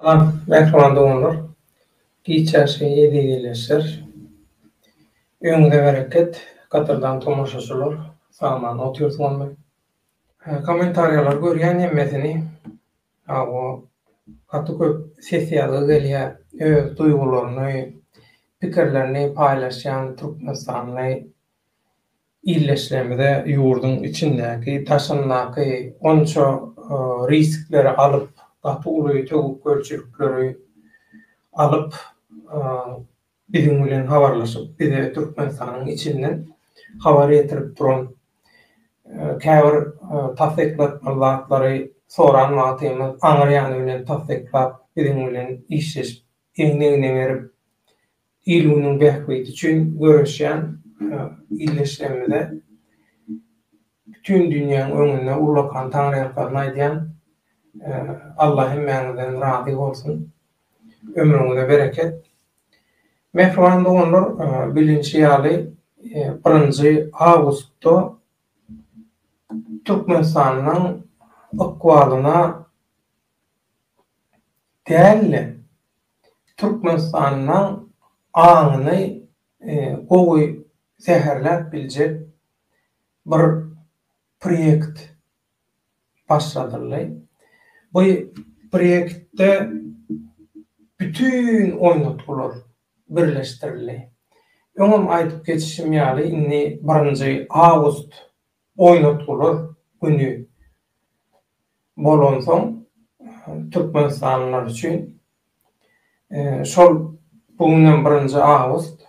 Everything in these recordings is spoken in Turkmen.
Salam mähriban doganlar, giç ýaşly eziz ildeşler. Öýüňize bereket, gadyrdan tomaşaçylar, sag-aman otyrsyňyzmy? Kommentariýalary görýän hemmesini. Hawa, gaty köp ses ýazgy gelýär, öz duýgularyny, pikirlerini paýlaşýan türkmenistanly ildeşlerimize ýurduň içindäki, daşyndaky onça riskleri alyp, gaty uly töwekgelçilikleri alyp, biziň bilen habarlaşyp, bize Türkmenistanyň içinden habar ýetirip duran, käbir tassyklatmaly zatlary soran wagtymyz aňry ýany bilen tassyklap, biziň bilen işleşip, egni-egne berip, il-günüň bähbidi üçin göreşýän ildeşlerimize bütin dünýäň öňünde ullakan taňryýalkasyn aýdýan. Alla hemmäňizden razy bolsun. Ömrüňize bereket. Mähriban doganlar, bilinşi ýaly, birinji awgustda Türkmenistanyň ykbalyna däl-de, Türkmenistanyň aňyny gowy zäherläp biljek bir proýekt başladyldy. Bu proýektde bütin oýnatgylar birleşdirildi. Öňem aýdyp geçişim ýaly, indi birinji awgust oýnatgylar güni bolansoň, türkmenistanlylar üçin şol bu günem birinji awgust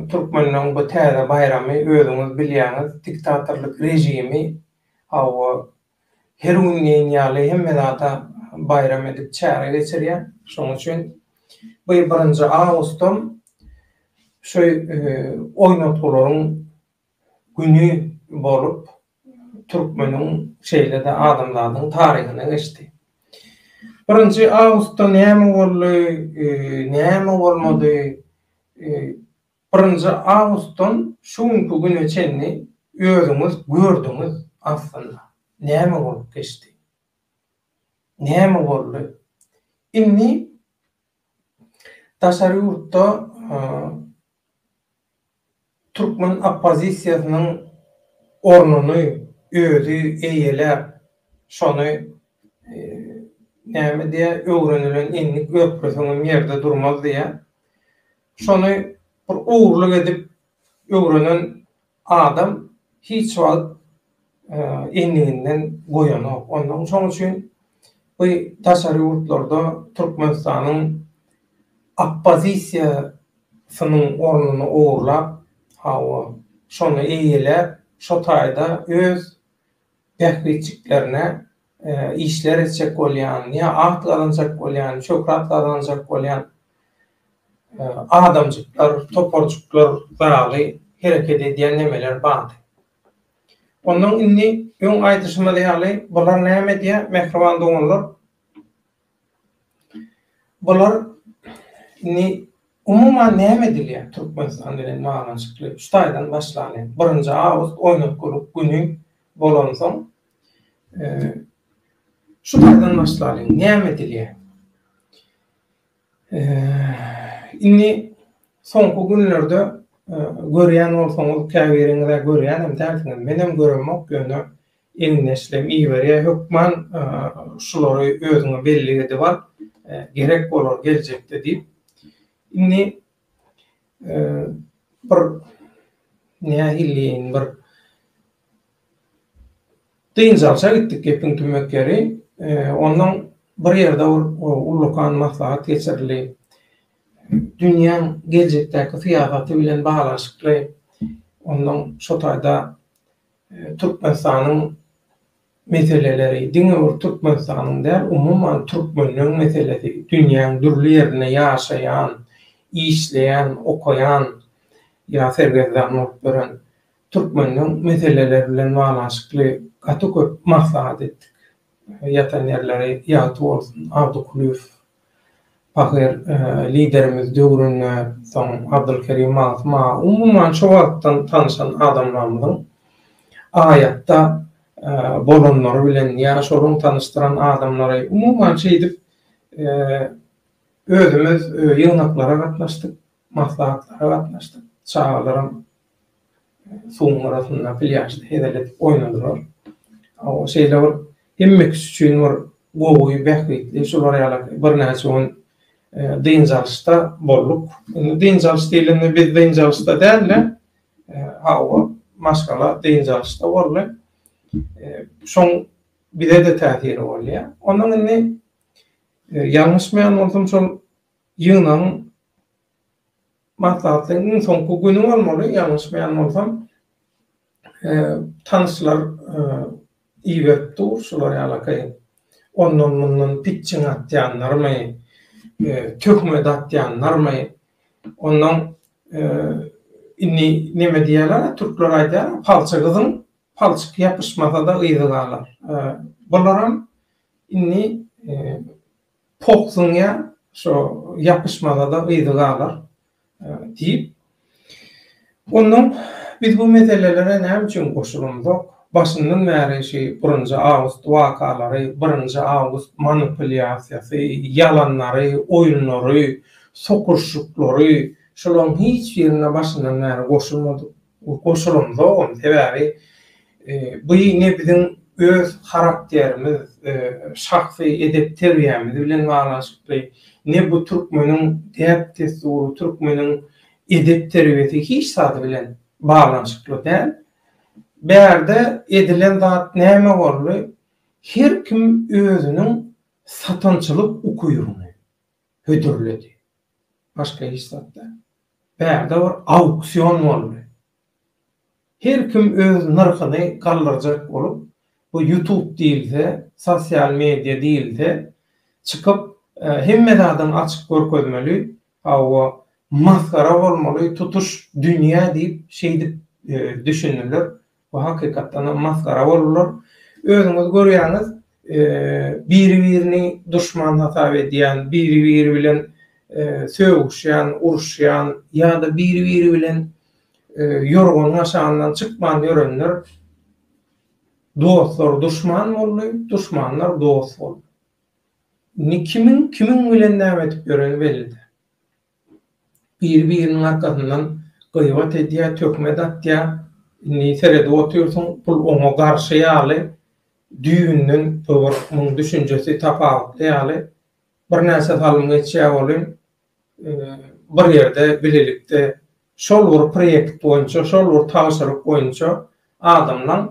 türkmenleň bu täze baýramy özüňiz bilýäňiz diktatorlyk režimi Hawa, her gün diýen ýaly hemme zada baýram edip çäre geçirýär. Şonuň üçin bu birinji awgustam şu oýnatgylaryň güni bolup, türkmeniň, şeýle-de adamzadyň taryhyna geçdi. Birinji awgustda näme boldy, näme bolmady, Birinji awgustdan şu günki güne çenli özüňiz gördüňiz aslynda näme bolup geçdi. Näme boldy? Indi daşary ýurtda türkmen oppozisiýasynyň ornuny özi eýeläp, şony näme diýýär, öwrenilen endik örkleseňem ýerde durmaz diýýär. Şony bir ogurlyk edip öwrenen adam hiç wagt endiginden goýanok. Ondan şoň üçin bu daşary ýurtlarda Türkmenistanyň oppozisiýasynyň ornuny ogurlap, hawa, şony eýeläp, şo taýda öz bähbitjiklerine işler etjek bolýan, ýa at gazanjak bolýan, şöhrat gazanjak bolýan adamjyklar, toparjyklar dagy hereket edýän nemeler bardy. Onnoň indi öň aýdyşymyz ýaly bular näme edýär, mähriban doganlar? Bular indi umuman näme edilýär Türkmenistan bilen baglanyşykly? Şu taýdan başlalyň. Birinji awgust oýnatgylyk güni bolansoň, şu taýdan başlalyň. Näme edilýär? Indi soňky günlerde görýän bolsaňyz, käbiriňiz-ä görýänem dälsiňiz, menem göremok, ýöne egindeşlerim iberýär, hökman şulary özüňe bellik edip al, gerek bolar geljekde diýip. Indi bir nähili diýeýin, bir Dynç alşa gitdik gepiň tümmek ýeri. Onnoň bir ýerde bir ullakan maslahat geçirildi. Dünýäň geljekdäki syýasaty bilen baglanyşykly. Onnoň şo taýda Türkmenistanyň meseleleri, diňe bir Türkmenistanyň däl, umuman türkmenleň meselesi, dünýäň dürli ýerinde ýaşaýan, işleýän, okaýan ýa sergezdan bolup ýören Türkmenleň meseleleri bilen baglanyşykly gaty köp maslahat etdik. Ýatan ýerleri ýagty bolsun Abdy Kulyýew pahyr liderimiz döwründe, soň Abdylkerim Magtym aga, umuman şo wagtdan tanyşan adamlarymyzyň aýatda bolanlary bilen ýa şolaryň tanyşdyran adamlary, umuman şeýdip. Özümiz ýygnaklara gatnaşdyk, maslahatlara gatnaşdyk. Çagalaram suwuň gyrasynda plýažda hezil edip oýnadylar. Şeýle bir hemme kişi üçin bir gowy, bähbitli şular ýaly birnäçe gün dynç alyşda bolduk. Indi dynç alyş diýlende biz dynç alyşda däl-de, hawa, maşgala dynç alyşda boldy. Şoň bize-de täsiri bolýar. Ondan indi ýalňyşmaýan bolsam şol ýygnagyň maslahatlaryň iň soňky güni bolmaly, ýalňyşmaýan bolsam, tanyşlar iberip dur şular ýalaky ondan-mundan pitjiň atýanlarmy, töhmet atýanlarmy, ondan indi neme diýýärler, türkler aýdýar, palçy gyzyň palçyk ýapyşmasa-da yzy galar. Bularam indi Pok zyňýar, şo ýapyşmasa-da yzy galar diýip. Onnoň biz bu meselelere näme üçin goşulamzok? Başyndan bäri şu birinji awgust wakalary, birinji awgust manipulýasiýasy, ýalanlary, oýunlary, sokuryşyklary, şolaryň hiç birine başyndan bäri goşulmadyk. Goşulamzogam, sebäbi bu ne biziň öz harakterimiz, şahsy edep-terbiýämiz bilen baglanyşykly, ne bu türkmeniň däp-dessury, türkmeniň edep-terbiýesi hiç zady bilen baglanyşykly däl. Bärde edilen zat näme boldy? Her kim özüniň satançylyk ukybyny hödürledi. Başga hiç zat däl. Bärde bir auksion boldy. Her kim öz nyrhyny galdyrjak bolup, bu ýutub diýilse, sosial media diýilse, çykyp hemme zadyňy açyk görkezmeli, hawa, masgara bolmaly tutuş dünýä diýip şeýdip düşündiler. Bu hakykatdanam masgara boldular. Özüňiz görýäňiz, biri-birini duşman hasap edýän, biri-biri bilen sögüşýän, uruşýan ýa-da biri-biri bilen ýorganyň aşagyndan çykman ýörenler dostlar duşman boldy, duşmanlar dost boldy. Indi kimiň kimiň bilen näme edip ýöreni belli däl. Biri-biriniň arkasyndan gybat edýär, töhmet atýar. Indi seredip otyrsyň, bul oňa garşy ýaly, düýbünden bu bir muň düşünjesi tapawutly ýaly. Birnäçe salym geçýär welin, bir ýerde bilelikde şol bir proýekt boýunça, şol bir tabşyryk boýunça adamlaň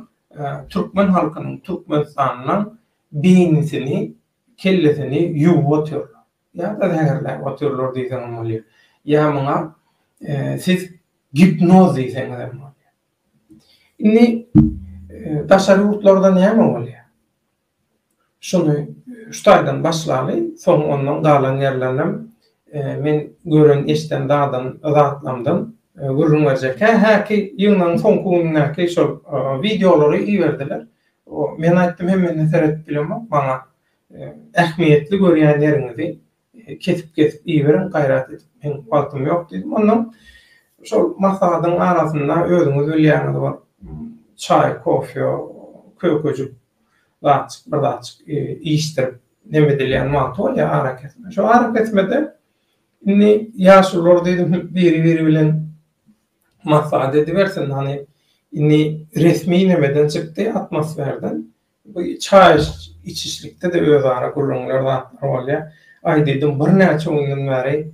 türkmen halkynyň, Türkmenistanyň beýnisini, kellesini ýuwup otyrlar. Ýa-da zäherläp otyrlar diýseňem bolýar. Ýa muňa siz gipnoz diýseňizem bolýar. Indi daşary ýurtlarda näme bolýar? Şuny şu taýdan başlaly, soň ondan galan ýerlerinem men gören, eşiden zadan, zatlamdan gürrüň berjek. Hä, häki ýygnagyň soňky günündäki şol wideolary iberdiler. Men aýtdym, hemmesine seredip bilemok, maňa ähmiýetli görýän ýeriňizi kesip-kesip iberiň, gaýrat edip, meň wagtym ýok diýdim. Ondan şol maslahatyň arasynda özüňiz bilýäňiz bir çaý, kofe, kökejik zatjyk, bir zatjyk iýişdirip neme edilýän wagty bolýar arakesme. Şo arakesmede indi ýaşulular diýdim biri-biri bilen maslahat edibersin, hany indi resmi nemeden çykdy atmosferden. Bu çaý içişlikde-de özara gürrüňler zatlar bolýar. Aý diýdim, birnäçe günden bäri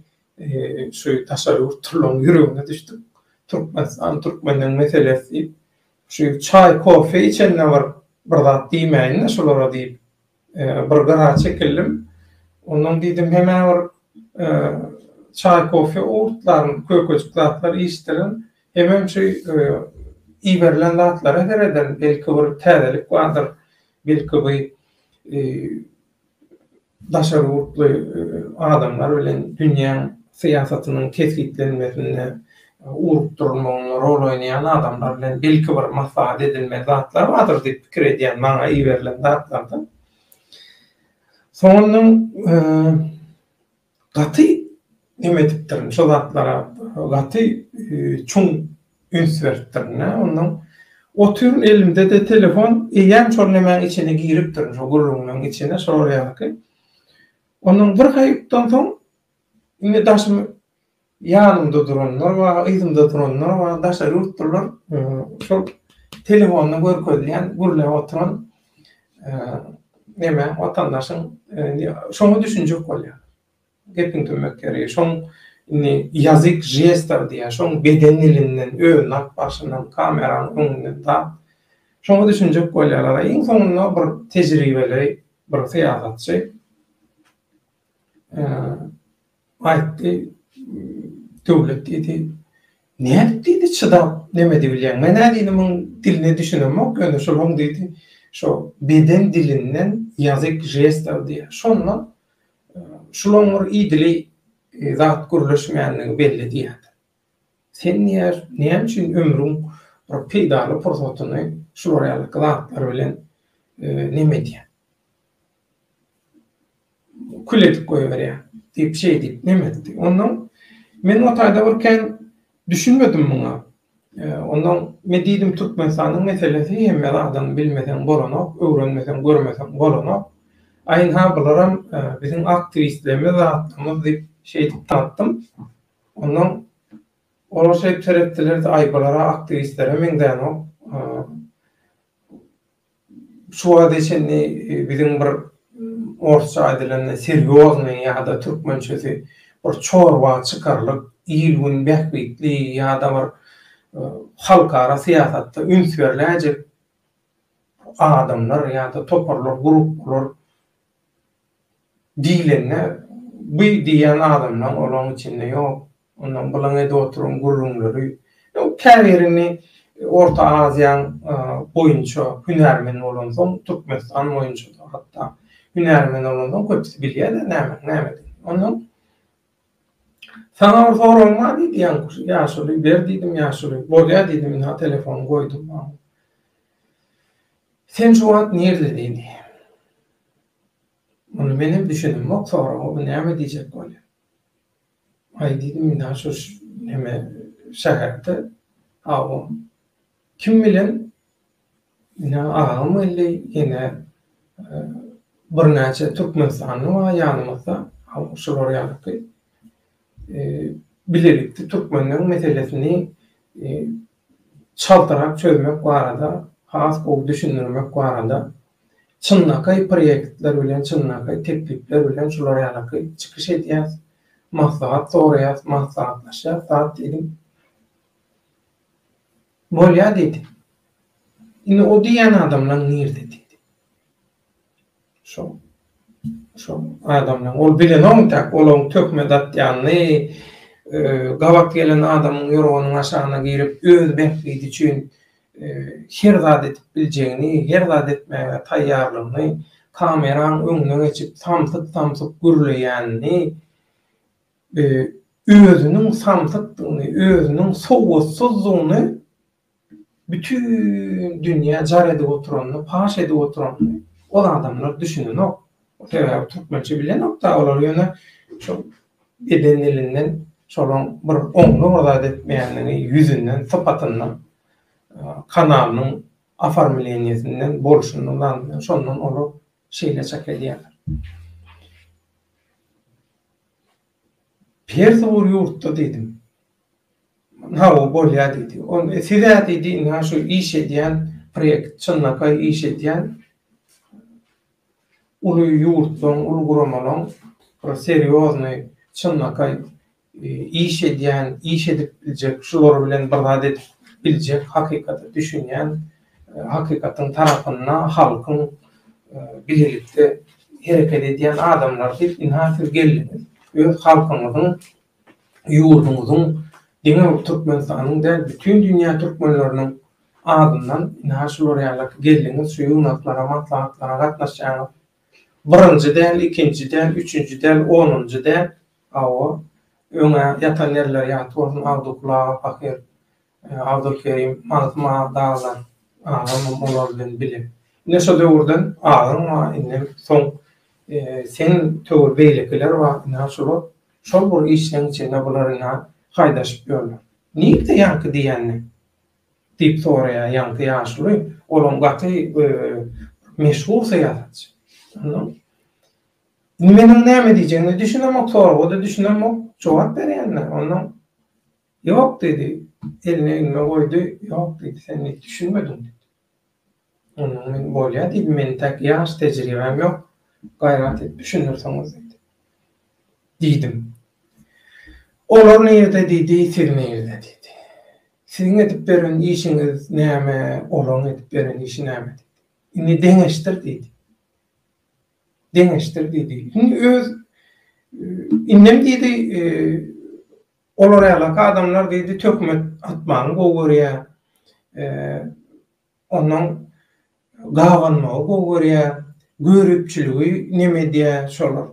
şu daşary ýurtlylaryň ýüregine düşdük. Türkmenistan, türkmenleň meselesi diýip, şu çaý, kofe içende bir bir zat diýmäýin-de şulara diýip, bir gyra çekildim. Ondan diýdim, hem-ä bir çaý-kofe owurtlaryn, kökejik zatlar iýişdirin, hemem şu iberilen zatlara serederin, belki bir täzelik bardyr, belki bu daşary ýurtly adamlar bilen dünýäň syýasatynyň kesgitlenmesinde, ugrukdyrylmagynda rol oýnaýan adamlar bilen belki bir maslahat edilmeli zatlar bardyr diýip pikir edýän maňa iberilen zatlardan. Soňundan gaty neme edipdirin, şo zatlara gaty çuň üns beripdirin. Ondan otyryn elimde-de telefon, eýýäm şol nemäň içine giripdirin, şo gürrüňleň içine, şolar ýalyky. Ondan bir haýukdan soň. Indi daşym ýanymda duranlar bar, yzymda duranlar bar, daşary ýurtlular şol telefonda görkezilýän gürläp oturan neme watandaşyň şoňa düşünjek bolýar. Gepiň tümmek ýeri, şoň indi ýazyk žestler diýýär, şoň beden dilinden, özüni alyp barşyndan, kameranyň öňünden zat, şoňa düşünjek bolýarlar. Iň soňunda bir tejribeli bir syýasatçy aýtdy, Döwlet diýdi, nädip diýdi çydap neme diýilýän, men-ä diýdi muň diline düşünemok, ýöne şolaň diýdi, şo beden dilinden ýazyk žestler diýýär, şondan Şulaň bir idili zat gürleşmänligi belli diýýärdi. Sen diýýär, näme üçin ömrüň bir peýdaly pursatyny şular ýalyky zatlar bilen neme edýäň? Kül edip goýberýäň diýip şeý diýip neme etdi. Onnoň men o taýda bir kän düşünmedim muňa. Ondan men diýdim Türkmenistanyň meselesi hemme zadyny bilmeseň bolanok, öwrenmeseň görmeseň bolanok. A ynha bularam biziň aktiwistlerimiz zatlarymyz diýip şeýdip tanatdym. Ondan olar şeýdip seretdiler-de aý bulara aktiwistlere meňzänok. Şu wagta çenli biziň bir orsça aýdylanda serýoznyý ýa-da türkmençesi bir çorba çykarlyk, il-gün bähbitli ýa-da bir halkara syýasatda üns berläýjek adamlar ýa-da toparlar, gruppalar Diýlende, bu diýýän adamlaň olaň içinde ýok. Ondan bulaň edip oturan gürrüňleri, ýok, käbirini Orta Aziýaň boýunça hünärmen bolansoň, Türkmenistan boýunça-da hatda hünärmen bolansoň köpüsi bilýär-de nämäň nämedigini. Ondan Saňa bir soragym bar diýdi ýaňky ýaşuly, ber diýdim ýaşuly. Bolýar diýdim, ynha telefony goýdum. Sen şu wagt nirde diýdi. Muny menem düşünemok soraga bu näme diýjek bolýar. Aý diýdim ynha şu neme şäherde hawa kim bilen ynha agam geldi ýene birnäçe türkmenistanly bar ýanymyzda hawa şular ýalyky bilelikde türkmenleň meselesini çaltrak çözmek barada, has gowy düşündirmek barada çynlakaý proýektler bilen, çynlakaý teklipler bilen şular ýalaky çykyş edýäs, maslahat soraýas, maslahatlaşýas zat diýdim. Bolýa diýdi. Indi o diýýän adamlaň nirde diýdi. Şo şo adamlaň ol bilenok entäk olaň töhmet atýanyny, gabat gelen adamyň ýorganyň aşagyna girip öz bähbidi üçin her zat edip biljegini, her zat etmäge taýýarlygyny, kameraň öňüne geçip samsyk-samsyk gürleýänini, özüniň samsykdygyny, özüniň sowatsyzdygyny Bütin dünýä jar edip oturanyny, paş edip oturanyny ol adamlar düşünenok. Sebäbi türkmençe bilenok-da olar ýöne şol beden dilinden şolaň bir oňly bir zat etmeýändigini ýüzünden, sypatyndan, kanalynyň oformleniýesinden, bolşundan zadyndan şondan olar şeýle çak edýärler. Hersi bir ýurtda diýdim. Hawa, bolýa diýdi. Ol siz-ä diýdi, ynha şu iş edýän proýekt, çynlakaý iş edýän uly ýurtlaryň, uly guramalaryň bir serýoznyý, çynlakaý iş edýän, iş edip biljek, şular bilen bir zat edip biljek, hakykata düşünýän, hakykatyň tarapynda halkyň bilelikde hereket edýän adamlar diýip, ynha siz geldiňiz. Öz halkyňyzyň, ýurduňyzyň, diňe bir Türkmenistanyň däl, bütin dünýä türkmenleriniň adyndan ynha şular ýaly geldiňiz, şu ýygnaklara, maslahatlara gatnaşýaňyz. Birinji däl, ikinji däl, üçünji däl, onunjy däl. Hawa, öň-ä ýatan ýerleri ýagty bolsun, Abdykul aga pahyr, Abdulkerim Magtym aga dagylar agamam olar bilen bile. Ine şo döwürden agaň bar, indem soň sen töwir beýlekiler bar, ynha şular şol bir işleň içinde bular ynha haýdaşyp ýörler. Nirde ýaňky diýenli? Diýip soraýar ýaňky ýaşuly, olam gaty meşhur syýasatçy. Ondan indi men oň näme diýjegine düşünemok, soraga-da düşünemok. Jogap berýän-dä. Onnoň Ýok diýdi. Elini egnime goýdy. Ýok diýdi, sen diýdi, düşünmediň diýdi. Onnoň men bolýa diýdim, meniň täk ýaş tejribäm ýok. Gaýrat edip düşündirseňiz diýdi. Diýdim. Olar nirde diýdi, siz nirde diýdi. Siziň edip beren işiňiz näme, olaň edip beren işi näme diýdi. Indi deňeşdir diýdi. Deňeşdir diýdi. Indi öz indem diýdi, olar ýalak adamlar diýdi, töhmet atmagy gowy görýär. Ondan gabanmagy gowy görýär, göripçiligi neme edýär şolar.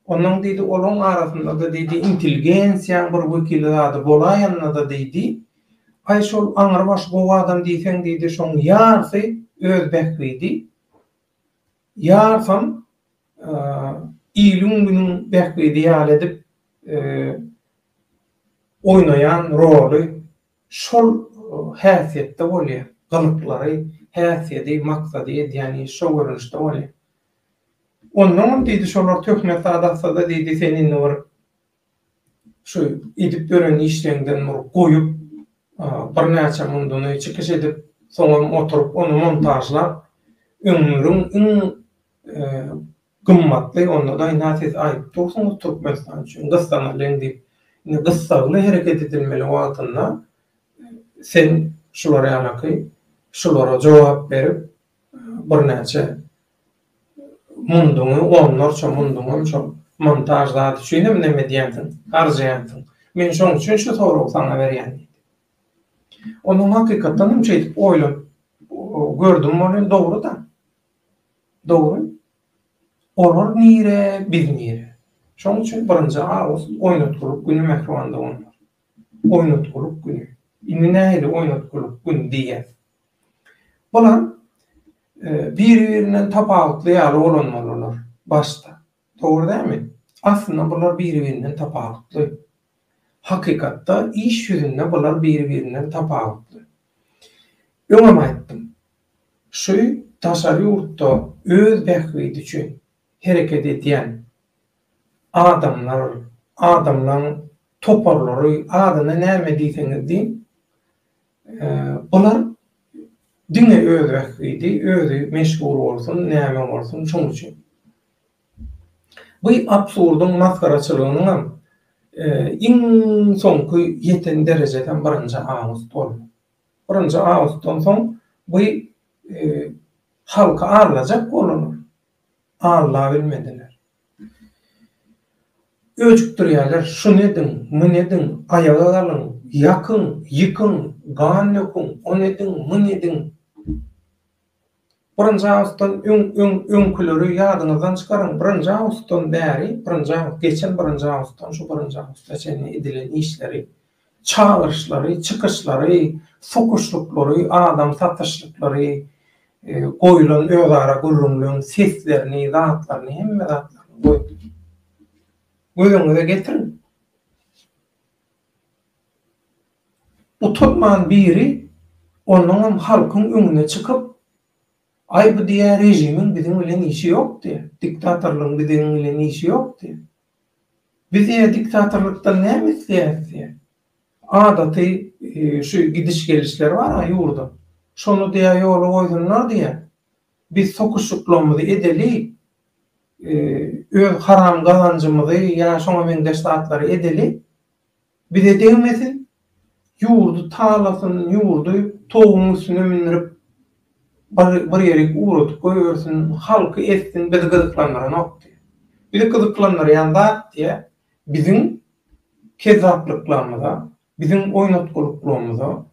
Ondan diýdi, olaň arasynda-da diýdi, intelligensiýaň bir wekili zady bolaýanda-da diýdi, aý şol aňrybaş gowy adam diýseň diýdi, şoň ýarsy öz bähbidi, ýarsam iliň-günüň bähbidi ýaly edip oýnaýan roly şol häsiýetde bolýar, gylyklary, häsiýedi, maksady edýän iş şo görnüşde bolýar. Onnoňam diýdi, şolar töhmet zat atsa-da diýdi, sen indi bir şu edip ýören işleňden bir goýup, birnäçe munduny çykyş edip, soňam oturyp ony montažlap, ömrüň iň gymmatly, onda-da ynha siz aýdyp dursuňyz Türkmenistan üçin gyssanalyň diýip, indi gyssagly hereket edilmeli wagtynda sen şular ýalaky şulara jogap berip, birnäçe munduňy, onlarça munduňam şol montaž zat üçinem neme edýänsiň, harjaýansyň. Men şoň üçin şu soragy saňa berýän diýdi. Onuň hakykatdan hem şeýdip oýlanyp gördüm welin dogry-da. Dogry. Olar nire, biz nire? Şoň üçin birinji awgust oýnatgylyk güni mähriban doganlar. Oýnatgylyk güni. Indi nähili oýnatgylyk gün diýýäs. Bular biri-birinden tapawutly ýaly bolan boldular başda. Dogry dälmi? Aslynda bular biri-birinden tapawutly. Hakykatda iş ýüzünde bular biri-birinden tapawutly. Öňem aýtdym. Şu daşary ýurtda öz bähbidi üçin hereket edýän adamlar, adamlaň toparlary, adyna näme diýseňiz diýiň, Bular diňe öz bähbidi, özi meşhur bolsun, näme bolsun, şoň üçin. Bu absurdyň masgaraçylygynyňam iň soňky ýeten derejesem birinji awgust boldy. Birinji awgustdan soň bu halky aldajak bolanlar aldabilmediler. Öjükdirýärler, şuny ediň, muny ediň, aýaga galyň, ýakyň, ýykyň, gan döküň, ony ediň, muny ediň. Birinji awgustdan öň, öň, öňküleri ýadyňyzdan çykaryň, birinji awgustdan bäri, birinji awgust, geçen birinji awgustdan şu birinji awgusta çenli edilen işleri, çagyryşlary, çykyşlary, sokuşlyklary, adam satyşlyklary, goýlan özara gürrüňleň seslerini, zatlaryny, hemme zatlaryny goýup, göz öňüňize getiriň. Utanman biri onnoňam halkyň öňüne çykyp, aý bu diýýär režimiň biziň bilen işi ýok diýýär, diktatorlygyň biziň bilen işi ýok diýýär. Biz diýýär diktatorlykdan näme isleýäris diýýär. Adaty şu gidiş-gelişler bar-a ýurda. Şony diýýär ýola goýsunlar diýýär. Biz sokuşyklarymyzy edeli, öz haram gazanjymyzy ýa şoňa meňzeş zatlary edeli. Bize degmesin, ýurdy talasyn, ýurdy towugyň üstüne mündürip bir ýerik ugradyp goýbersin, halky ezsin bizi gyzyklandyranok diýýär. Bizi gyzyklandyrýan zat diýýär, biziň kezzaplyklarymyza, biziň oýnatgylyklarymyza,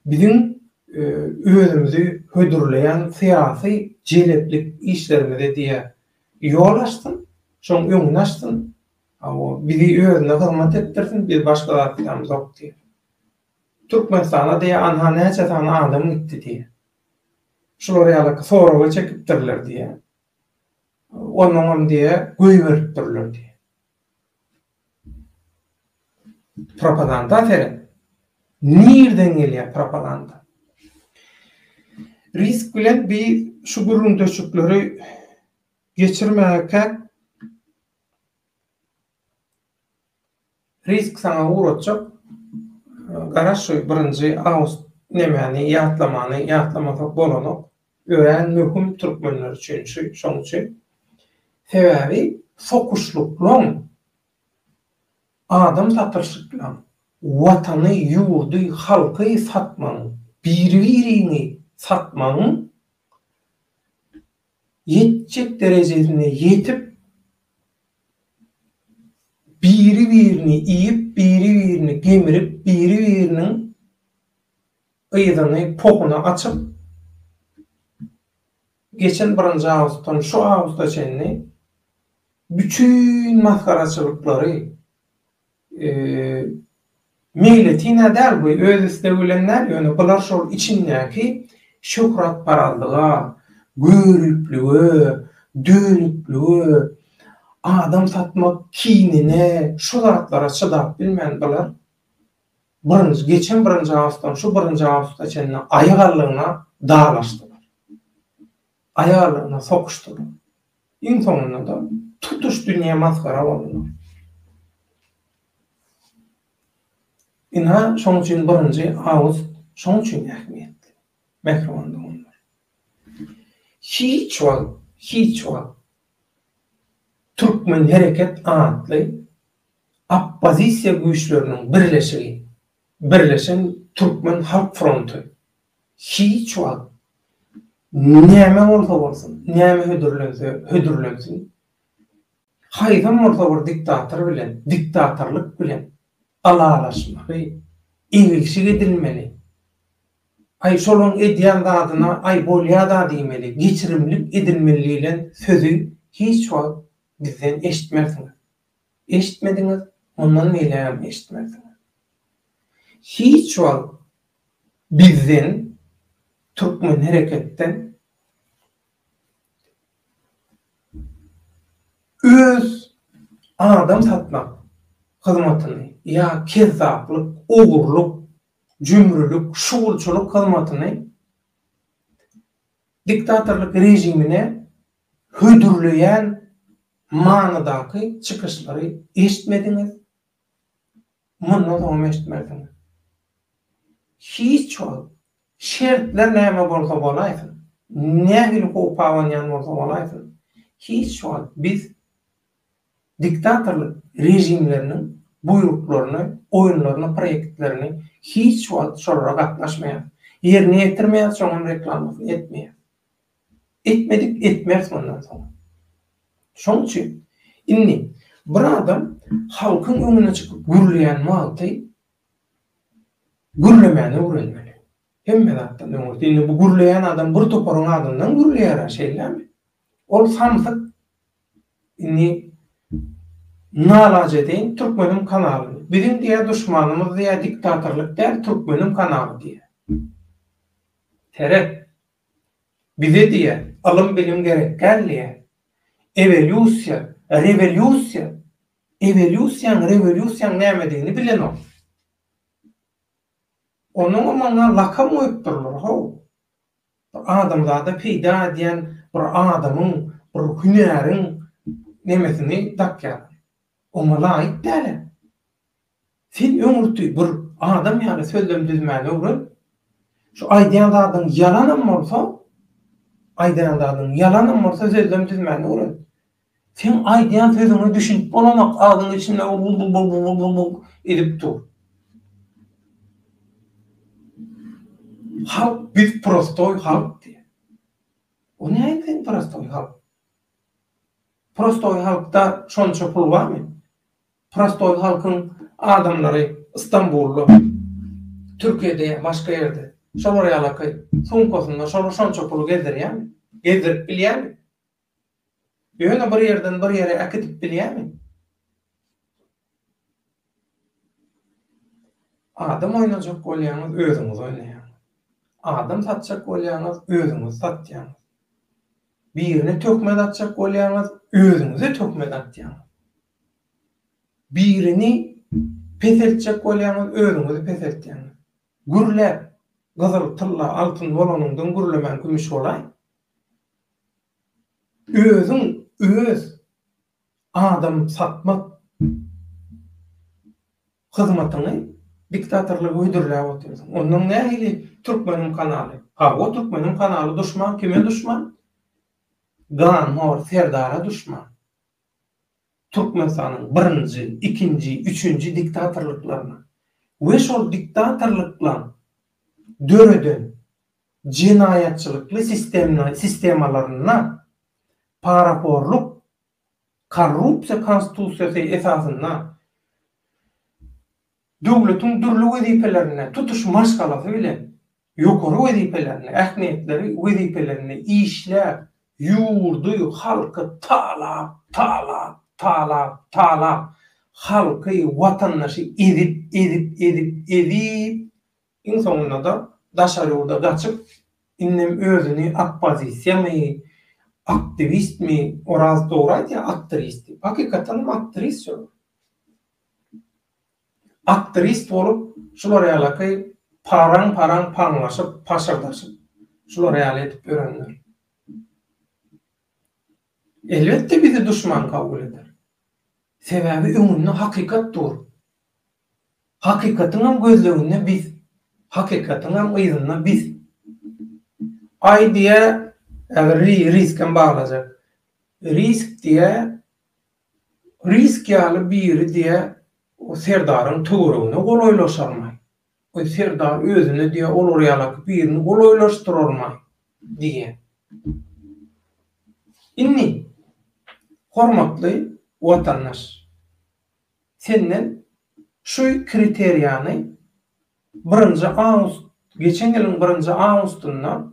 biziň özümizi hödürleýän syýasy jeleplik işlerimize diýýär, ýol açsyn, şoň öňüni açsyn, hawa, bizi özüne hyzmat etdirsin, biz başga zat islämzok diýýär. Türkmenistana diýýär, anha näçe sany adam gitdi diýýär. Şular ýaly soraga çekipdirler diýýär. Onnoňam diýýär, goýberipdirler diýýär. Propaganda seret. Nirden gelýär propaganda? Risk bilen biz şu gürrüňdeşlikleri geçirmäkäk. Risk saňa ugratjak. Garaş şu birinji awgust nemäni ýatlamany ýatlamasak bolanok. Örän möhüm türkmenler üçin şu şoň üçin. Sebäbi sokuşlyklaň adam satylyşyklaň watany ýurdy halky satmagyň biri biriňi satmagyň ýetjek derejesine ýetip Biri-birini iýip, biri-birini gemirip, biri-biriniň yzyny, pohuny açyp, geçen birinji awgustdan şu awgusta çenli bütin masgaraçylyklary Meýletin-ä däl bu, öz islegi bilen däl, ýöne bular şol içindäki şöhratparazlyga, göriplige, dönüklige, adam satmak kinine, şu zatlara çydap bilmän bular birinji, geçen birinji awgustdan şu birinji awgusta çenli aýagallygyna dalaşdylar. Aýagallygyna sokuşdylar. Iň soňunda-da tutuş dünýä masgara boldular. Ynha, şoň üçin birinji awgust şoň üçin ähmiýetli, mähriban doganlar. Hiç wagt, hiç wagt Türkmen hereket atly oppozisiýa güýçleriniň birleşigi, Birleşen Türkmen Halk Fronty hiç wagt näme bolsa bolsun, näme hödürlense hödürlensin, haýsam bolsa bir diktator bilen, diktatorlyk bilen ylalaşmaly, egilşik edilmeli, aý şolaň edýän zadyna aý bolýa-da diýmeli, geçirimlik edilmeli diýlen sözi hiç wagt bizden eşitmersiňiz. Eşitmediňiz, mundan beýlägem eşitmersiňiz. Hiç wagt bizden, Türkmen hereketden öz adam satmak hyzmatyny ýa kezzaplyk, ogurlyk, jümrülik, şugulçylyk hyzmatyny diktatorlyk režimine hödürleýän manydaky çykyşlary eşitmediňiz, mundan soňam eşitmersiňiz. Hiç wagt şertler näme bolsa bolaýsyn, nähili howp abanýan bolsa bolaýsyn, hiç wagt biz diktatorlyk režimleriniň buýruklaryny, oýunlaryny, proýektlerini hiç wagt şolara gatnaşmaýarys. Ýerine ýetirmeýäris, şoňam reklamasyny etmeýäris. Etmedik, etmeris mundan soň. Şoň üçin indi bir adam halkyň öňüne çykyp gürleýän wagty gürlemäni öwrenmeli. Hemme zatdan öňürti. Indi bu gürleýän adam bir toparyň adyndan gürleýär-ä, şeýlemi? Ol samsyk indi nalaç edeýin türkmeniň kanalyny. Biziň diýýär duşmanymyz diýýär diktatorlyk däl, türkmeniň kanaly diýýär. Seret. Bize diýýär, ylym-bilim gerek däl diýýär. Ewelýusiýa, rewelýusiýa, ewelýusiýaň, rewelýusiýaň nämedigini bilenok. Onuňam maňa lakam goýupdyrlar, how. Bir adamzada peýda edýän bir adamyň, bir hünäriň nemesini dakýarlar. Oňa laýyk däl-ä. Sen öňürti bir adam ýaly sözlem düzmäni öwren. Şu aýdýan zadyň ýalanam bolsa, aýdýan zadyň ýalanam bolsa sözlem düzmäni öwren. Seň aýdýan sözüňe düşünip bolanok, agzyň içinde bul-bul-bul-bul-bul edip dur. Halk biz prostoý halk diýýär. O näme sen prostoý halk? Prostoý halkda şonça pul barmy? Prostoý halkyň adamlary Istanbulda, Türkiýede ýa başga ýerde şolar ýalaky sumkasynda şolar şonça puly gezdirýärmi? Gezdirip bilýärmi? Ýöne bir ýerden bir ýere äkidip bilýärmi? Adam oýnajak bolýaňyz özüňiz oýnaýaňyz. Adam satjak bolýaňyz özüňizi satýaňyz. Birine töhmet atjak bolýaňyz özüňize töhmet atýaňyz. Birini peseltjek bolýaňyz, özüňizi peseltýäňiz. Gürläp, gyzyl, tylla, altyn bolanyňdan gürlemän kümüş bolaý. Özüň öz adam satmak. Hyzmatyňy diktatorlyga hödürläp otyrsyň. Onnoň nähili Türkmeniň kanaly? Hawa, Türkmeniň kanaly duşman, kime duşman? Ganhor Serdara duşman. Türkmenistanyň birinji, ikinji, üçünji diktatorlyklaryna we şol diktatorlyklaň döreden jenaýatçylykly sistemalarynda parahorluk, korrupsiýa konstitusiýasy esasynda döwletiň dürli wezipelerinde tutuş maşgalasy bilen ýokary wezipelerinde, ähmiýetleri wezipelerinde işläp, ýurdy, halky talap, talap, talap, talap, halky, watandaşy ezip, ezip, ezip, ezip, Iň soňunda-da daşary ýurda gaçyp, indem özüni oppozisiýamy, aktiwistmi, Oraz dogry aýdýar, aktrist diýip. Hakykatdanam aktrist şol. Aktrist bolup, şular ýalaky paraň-paraň paňlaşyp, paşyrdaşyp, şular ýaly edip ýörenler. Elbetde bizi duşman kabul eder. Sebäbi öňünde hakykat dur. Hakykatyňam gözleginde biz. Hakykatyňam yzynda biz. Aý diýä, häzir riskem baglajak. Risk diýä, risk ýaly biri diýä, o Serdaryň töweregine golaýlaşarmaý? O Serdar özüne diýä, olar ýalaky birini golaýlaşdyrarmaý? Diýä. Indi, hormatly watandaş, Senden şu kriteriýany birinji awgust, geçen ýylyň birinji awgustynda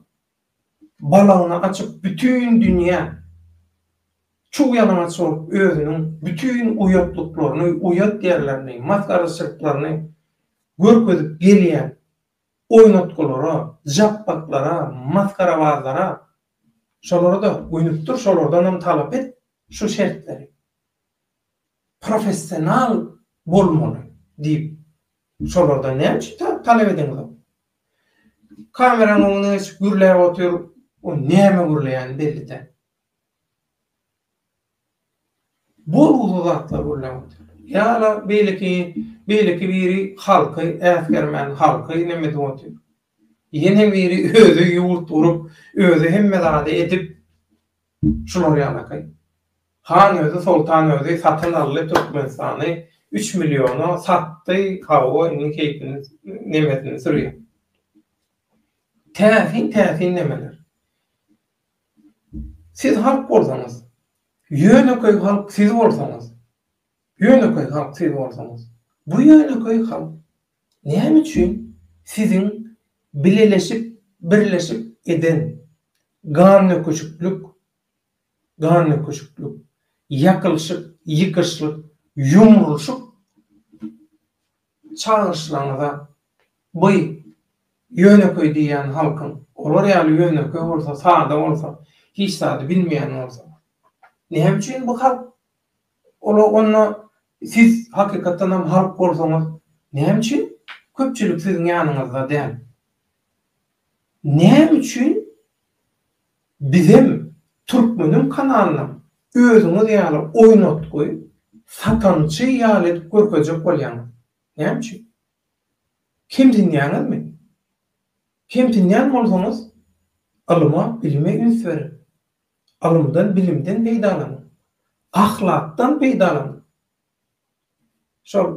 balagyny açyp bütin dünýä çuw ýalaňaç bolup özüniň bütin uýatlyklaryny, uýat ýerlerini, masgaraçylyklaryny görkezip gelýän oýnatgylara, japbaklara, masgarabazlara şolara-da gönükdir, şolardanam talap et şu şertleri. Professional bolmaly diýip şolardan näme üçin talap edeňizok? Kameranyň öňüne geçip gürläp otyr, o näme gürleýäni belli däl. Bolgusyz zatlar gürläp otyr. Ýa-da beýleki beýleki biri halky äsgermän halky neme edip otyr. Ýene biri özi ýurt gurup, özi hemme zady edip Şular ýalaky. Han özi soltan özi satyn aldy Türkmenistany üç milliona satdy hawa indi keýpini nemesini sürýär. Täsin täsin nemeler. Siz halk bolsaňyz, ýönekeý halk siz bolsaňyz, ýönekeý halk siz bolsaňyz, bu ýönekeý halk näme üçin siziň bileleşip birleşip eden Gandöküşiklik, gandöküşiklik, ýakylyşyk, ýykyşlyk, ýumrulyşyk çagyryşlaryňyza by ýönekeý diýýän halkyň, olar ýaly ýönekeý bolsa, sada bolsa, hiç zady bilmeýän bolsa, näme üçin bu halk olar onda siz hakykatdanam halk bolsaňyz, näme üçin köpçülik siziň ýanyňyzda däl? Näme üçin bizem türkmeniň kanalynam özüňiz ýaly oýnatgy, satançy ýaly edip görkezjek bolýaňyz? Näme üçin? Kemsinýäňizmi? Kemsinýän bolsaňyz ylyma, bilime üns beriň. Ylymdan, bilimden peýdalanyň. Ahlakdan peýdalanyň. Şol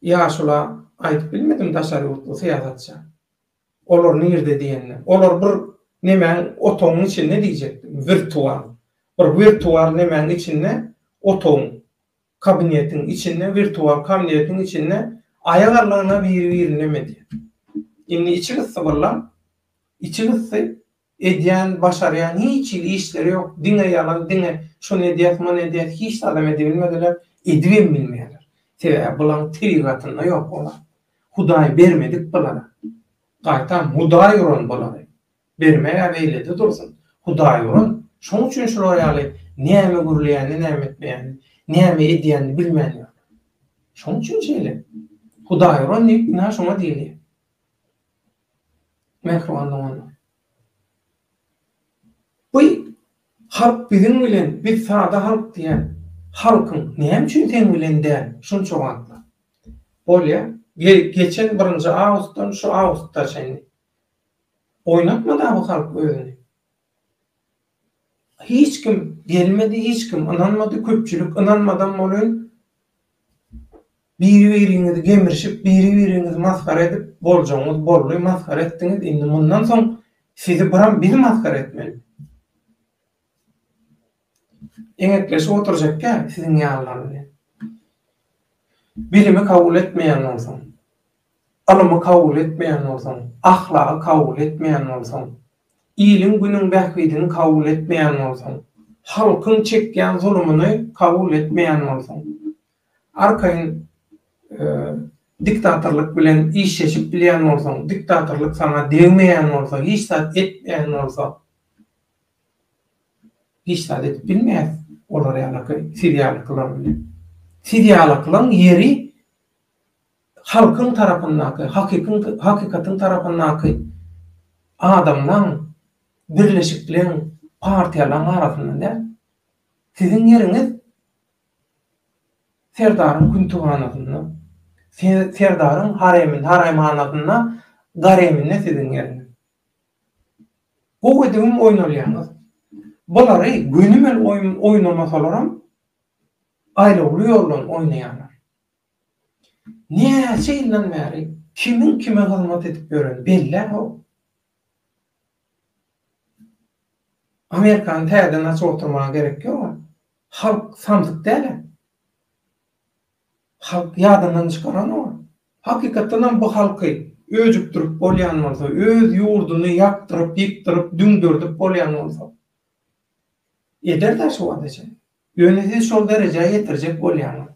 ýaşula aýdyp bilmedim daşary ýurtly syýasatça. Olar nirde diýende. Olar bir nemäň otagyň içinde diýjekdim. Wirtual. Bir wirtual nemäň içinde otagyň, kabinetiň içinde, wirtual kabinetiň içinde aýak aldygyna biri-birini neme edýär. Indi içi gysdy birlam. Içi gysdy. Edýän, başarýan hiç hili işleri ýok, diňe ýalan, diňe şuny edýäs, muny edýäs, hiç zadam edibilmediler, edibem bilmeýärler. Sebäbi bulaň tebigatynda ýok o zat. Hudaý bermedik bulara. Gaýtam Hudaý uran bulary. Bermeg-ä beýlede dursun, Hudaý uran. Şoň üçin şular ýaly näme gürleýänini, näme etmeýänini, näme edýänini bilmän ýörler. Şoň üçin şeýle. Hudaý uran diýip ynha şoňa diýilýär. Mähriban doganlar! Bu halk biziň bilen, biz sada halk diýýän halkyň näme üçin seň bilen däl şunça wagtlap? Bolýa. Geçen birinji awgustdan şu awgusta çenli. Oýnatmada bu halk özüni. Hiç kim gelmedi, hiç kim ynanmady, köpçülik ynanmadam bolyn. Biri-biriňizi gemirişip, biri-biriňizi masgara edip, boljagyňyz boldy, masgara etdiňiz, indi mundan soň sizi biram biz masgara etmeli. Eňekleşip oturjakka siziň ýalylar bilen. Bilimi kabul etmeýän bolsaň, ylymy kabul etmeýän bolsaň, ahlagy kabul etmeýän bolsaň, iliň-günüň bähbidini kabul etmeýän bolsaň, halkyň çekýän zulumyny kabul etmeýän bolsaň, arkaýyn diktatorlyk bilen işleşip bilýän bolsaň, diktatorlyk saňa degmeýän bolsa, hiç zat etmeýän bolsa, Hiç zat edip bilmeýäs olar ýalaky siz ýalykylar bilen. Siz ýalykylaň ýeri halkyň tarapyndaky, hakykyň hakykatyň tarapyndaky adamlaň, birleşikleň, partiýalaň arasynda däl. Siziň ýeriňiz Serdaryň küntühanasynda, Serdaryň hareminde, haremhanasynda, gareminde siziň ýeriňiz. Gowy edibem oýnalýaňyz. Bulary gönümel oýnamasalaram aýlawly ýoldan oýnaýarlar. Näçe ýyldan bäri kimiň kime hyzmat edip ýöreni bellä-how. Amerikany täzeden açyp oturmaga gerek ýog-a. Halk samsyk däl-ä. Halk ýadyndan çykaranok. Hakykatdanam bu halky öjükdirip bolýan bolsa, öz ýurduny ýakdyryp, ýykdyryp, düňderdip bolýan bolsa, eder-dä şu wagta çenli. Ýöne siz şol derejä ýetirjek bolýaňyz.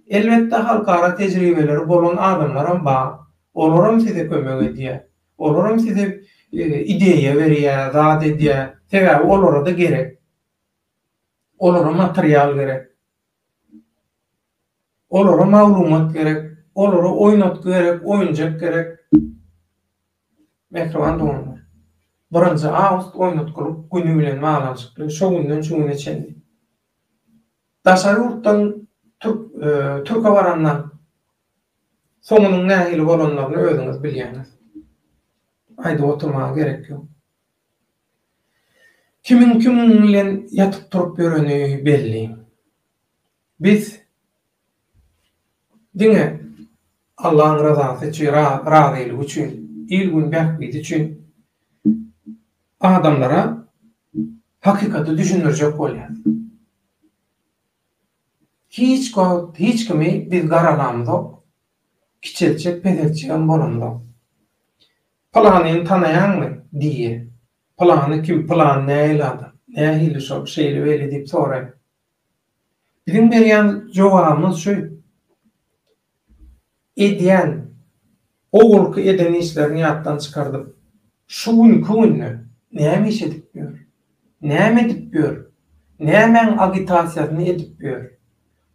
Elbetde halkara tejribeleri bolan adamlaram bar. Olaram size kömek edýär. Olaram size ideýa berýär, zat edýär. Sebäbi olara-da gerek. Olara material gerek. Olara maglumat gerek, olara oýnatgy gerek, oýunjak gerek. Mähriban doganlar, birinji awgust oýnatgylyk güni bilen baglanyşykly şo günden şu güne çenli. Daşary ýurtdan türk türke barandan soňunyň nähili bolanlaryny özüňiz bilýäňiz. Aýdyp oturmaga gerek ýok. Kimiň kimiň bilen ýatyp-turup ýöreni belli. Biz diňe Allaň ryzasy üçin, razylygy üçin, il-gün bähbidi üçin adamlara hakykaty düşündirjek bolýarys. Hiç wagt hiç kimi biz garalamzok, kiçeltjek, peseltjegem bolamzok. Pylanyny tanaýaňmy? diýýär. Pylany kim, pylany nähili adam, nähili şol, şeýle-beýle diýip soraýar. Biziň berýän jogabymyz şu, Edýän, owalky eden işlerini ýatdan çykardyp, şu günki günde näme iş edip ýör? Näme edip ýör? Nämäň agitasiýasyny edip ýör?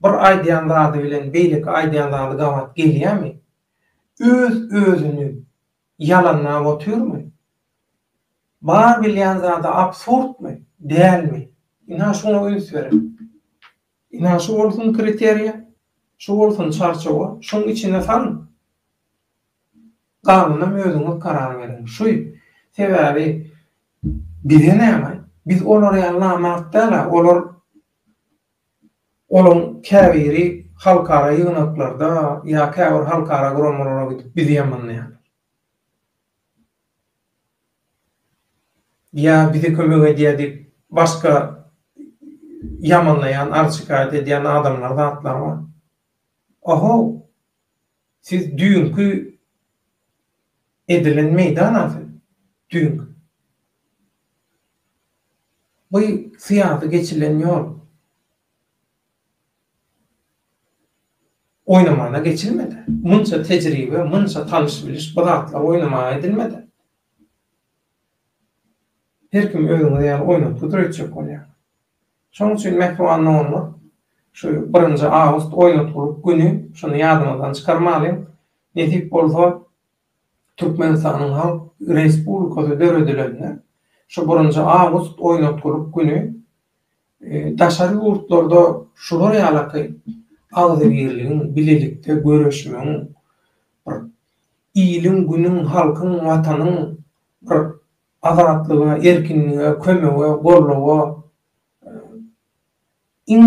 Bir aýdýan zady bilen beýleki aýdýan zady gabat gelýärmi? Öz-özüni ýalanlap otyrmy? Bar bilýän zady absurdmy, dälmi? Ynha şuňa üns beriň. Ynha şu bolsun kriteriýa, şu bolsun çarçuwa, şuň içine salyň. Galanynam özüňiz karar beriň. Şu, sebäbi bize näme? Biz olar ýaly namart däl-ä, olar olaň käbiri halkara ýygnaklarda ýa käbir halkara guramalara gidip bizi ýamanlaýarlar. Ýa bize kömek edýär diýip başga ýamanlaýan, arz-şikaýat edýän adamlar zatlar bar. Ohow! Siz düýnki edilen meýdan-a siz. Düýnki. Bu syýasy geçilen ýol. Oýnamana geçilmedi. Munça tejribe, munça tanyş-biliş bu zatlar oýnamaga edilmedi. Her kim özüňiz ýaly oýnatgy döretjek bolýar. Şonuň üçin mähriban doganlar, şu birinji awgust oýnatgylyk güni şuny ýadymyzdan çykarmalyň. Nesip bolsa, Türkmenistanyň Halk Respublikasy döredilende, şu birinji awgust oýnatgylyk güni daşary ýurtlarda şular ýalaky. Agzybirligiň, bilelikde göreşmegiň, bir iliň, günüň, halkyň, Watanyň bir azatlyga, erkinlige, kömege, goldawa iň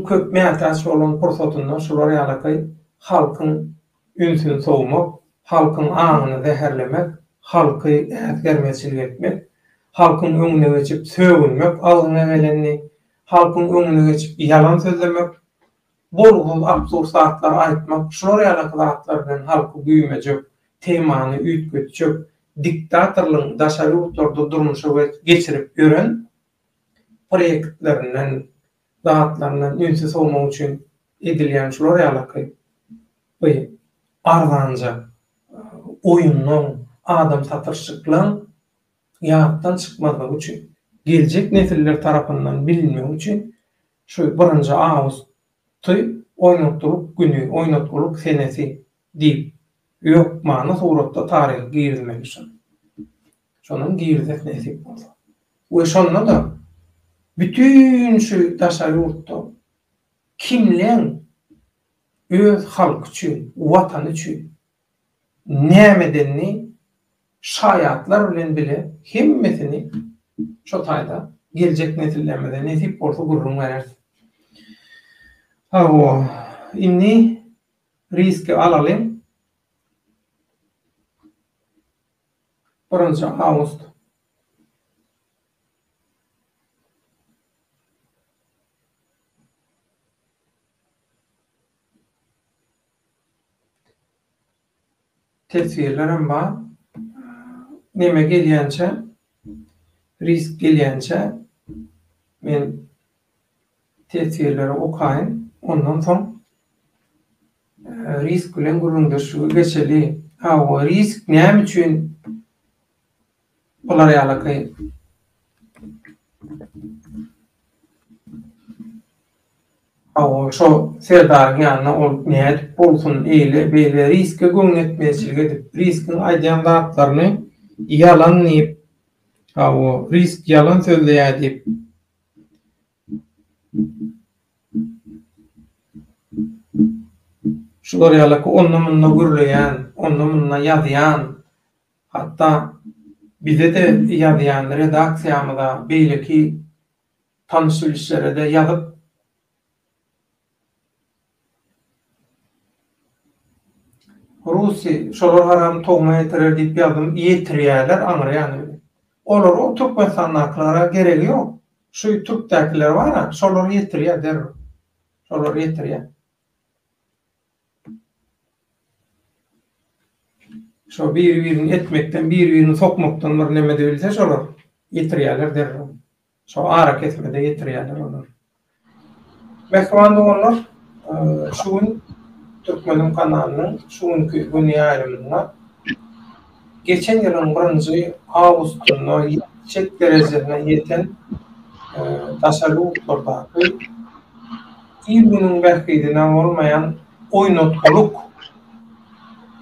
köp mätäç bolan pursatynda şular ýalaky halkyň ünsüni sowmak, halkyň aňyny zäherlemek, halky äsgermezçilik etmek, halkyň öňüne geçip sögünmek agzyňa gelenini, halkyň öňüne geçip ýalan sözlemek, bolgusyz absurd zatlary aýtmak, şular ýalaky zatlar bilen halky güýmejek, temany üýtgetjek diktatorlygyň daşary ýurtlarda durmuşa geçirip ýören proýektlerinden, zatlaryndan ünsi sowmak üçin edilýän şular ýalaky bu arzanja oýunlaň, adam satyşyklaň ýatdan çykmazlygy üçin, geljek nesiller tarapyndan bilinmegi üçin şu birinji awgusty oýnatgylyk güni, oýnatgylyk senesi diýip, hökmany suratda taryha girizmeli şony. Şonam girizes nesip bolsa. We şonda-da bütin şu daşary ýurtda kimleň öz halky üçin, watany üçin näme edenini şaýatlar bilen bile hemmesini şo taýda geljek nesillerimize nesip bolsa gürrüň bereris. Hawa, indi riski alalyň. Birinji awgust. Teswirlerem bar. Neme gelýänçä, risk gelýänçä men teswirleri okaýyn. Ondan soň risk bilen gürrüňdeşlige geçeli. Hawa, risk näme üçin bular ýalaky Hawa, şo Serdaryň ýanyna ol nädip bolsun, eýle, beýle riske göwnüýetmezçilik edip, riskiň aýdýan zatlaryny ýalan diýip, hawa, risk ýalan sözleýär diýip, şular ýalyky onda-munda gürleýän, onda-munda ýazýan, hatda bize-de ýazýan redaksiýamyza, beýleki tanyş-bilişlere-de ýazyp, Rusy, şolar haram togma ýetirer diýip ýazdym, ýetirýärler aňry ýany bilen. Olar o Türkmenistandakylara geregi ýok. Şu türkdäkiler bar-a, şolar ýetirýär derrew. Şolar ýetirýär. Şo biri-birini etmekden, biri-birini sokmakdan bir neme edebilse şolar ýetirýärler derrew. Şo arakesmede ýetirýärler olar. Mähriban doganlar, şu gün Türkmeniň kanalynyň şu günki göni ýaýlymynda geçen ýylyň birinji awgustynda ýetjek derejesine ýeten daşary ýurtlardaky il-günüň bähbidine bolmaýan oýnatgylyk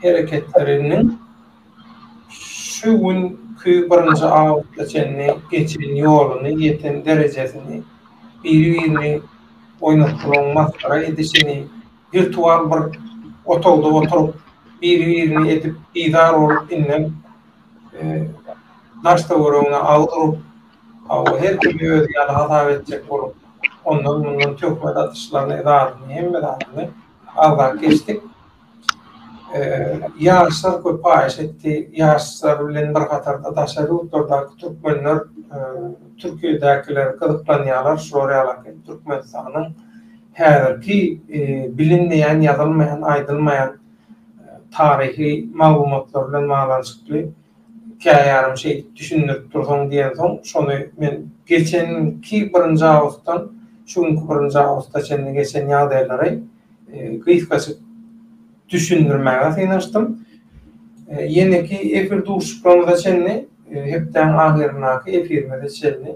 hereketleriniň Şu günki birinji awgusta çenli geçen ýoluny, ýeten derejesini, biri-birini oýnatgylaryň masgara edişini, wirtual bir otagda oturyp, biri-birini edip, bizar bolup indem daş-töweregine agyz urup, hawa, her kimi özi ýaly hasap etjek bolup, ondan-mundan töhmet atyşlaryny, zadyny, hemme zadyny agzap geçdik. Ýaşlar köp haýyş etdi. Ýaşlar bilen bir hatarda daşary ýurtlardaky türkmenler, Türkiýedäkiler gyzyklanýarlar şular ýalaky Türkmenistanyň häzirki bilinmeýän, ýazylmaýan, aýdylmaýan taryhy maglumatlar bilen baglanyşykly käýarym şeýdip düşündirip dursaň diýensoň şony men geçenki birinji awgustdan şu günki birinji awgusta çenli geçen ýagdaýlary gysgaçyk düşündirmäge synanyşdym. Ýeneki efir duşuşyklarymyza çenli, hepdäň ahyryndaky efirimize çenli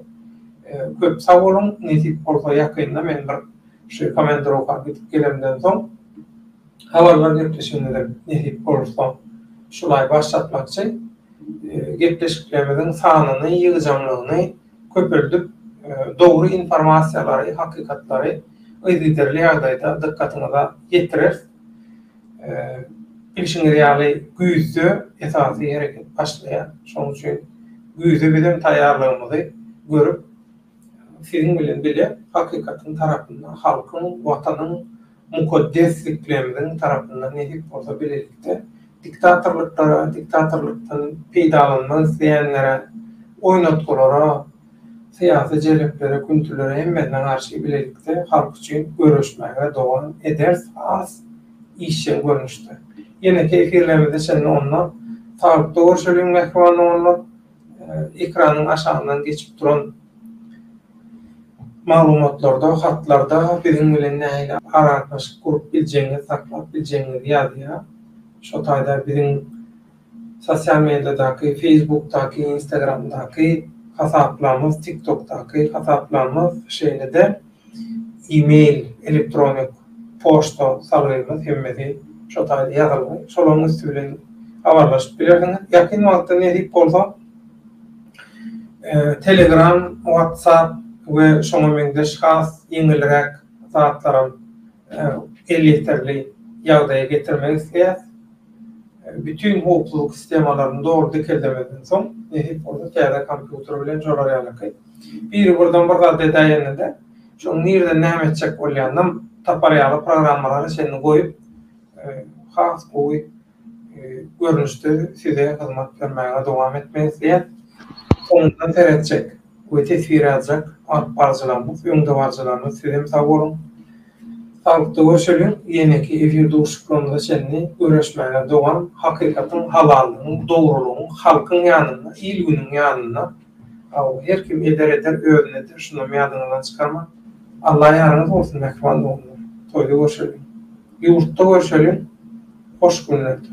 köp sag boluň. Nesip bolsa ýakynda men bir şu komandirowka gidip gelemden soň habarlar gepleşigimizi nesip bolsa şulaý başlatmakçy. Gepleşiklerimiziň sanyny, ýygjamlygyny köpeldip, dogry informasiýalary, hakykatlary. yzygiderli ýagdaýda dykgatyňyza ýetireris. Bilşiňiz ýaly güýzde esasy hereket başlaýar. Şonuň üçin güýze bizem taýýarlygymyzy görüp, siziň bilen bile hakykatyň tarapynda, halkyň, Watanyň, mukaddesliklerimiziň tarapynda nesip bolsa bilelikde diktatorlyklara, diktatorlykdan peýdalanmak isleýänlere, oýnatgylara, syýasy jeleplere, küntülere hemmesine garşy bilelikde halk üçin göreşmäge dowam ederis has işjeň görnüşde. Ýeneki efirlerimize çenli onda saglykda görşeliň mähriban doganlar. Ekranyň aşagyndan geçip duran maglumatlarda, hatlarda biziň bilen nähili aragatnaşyk gurup biljegiňizi, saklap biljegiňizi ýazýar. Şo taýda biziň sosial mediadaky, Facebookdaky, Instagramdaky hasaplarymyz, TikTokdaky hasaplarymyz, şeýle-de e-mail, elektronik poçta salgymyz hemmesi şo taýda ýazylgy. Şolaryň üsti bilen habarlaşyp bilersiňiz. Ýakyn wagtda nesip bolsa Telegram, WhatsApp we şoňa meňzeş has ýeňilräk zatlaram elýeterli ýagdaýa getirmek isleýäs. Bütin howpsuzlyk sistemalaryny dogry dikeldemezden soň, nesip bolsa täze kompýuter bilen şolar ýalyky. Biri birden bir zat edäýende-de, şoň nireden näme etjek bolýanynam tapar ýaly programmalary çenli goýup, has gowy görnüşde size hyzmat bermäge dowam etmek isleýäs. Soňundan seretjek we teswir ýazjak alypbaryjylarymyz, öňdebaryjylarymyz sizem sag boluň. Saglykda görşeliň, ýeneki efir duşuşyklarymyza çenli göreşmäge dowam, hakykatyň, halallygyň, dogrulygyň, halkyň ýanynda, il-günüň ýanynda. Hawa, her kim eder eder, özüne eder, şunam ýadyňyzdan çykarmaň. Alla ýaryňyz bolsun mähriban doganlar. Toýda görşeliň. Ýurtda görşeliň. Hoş günlerde.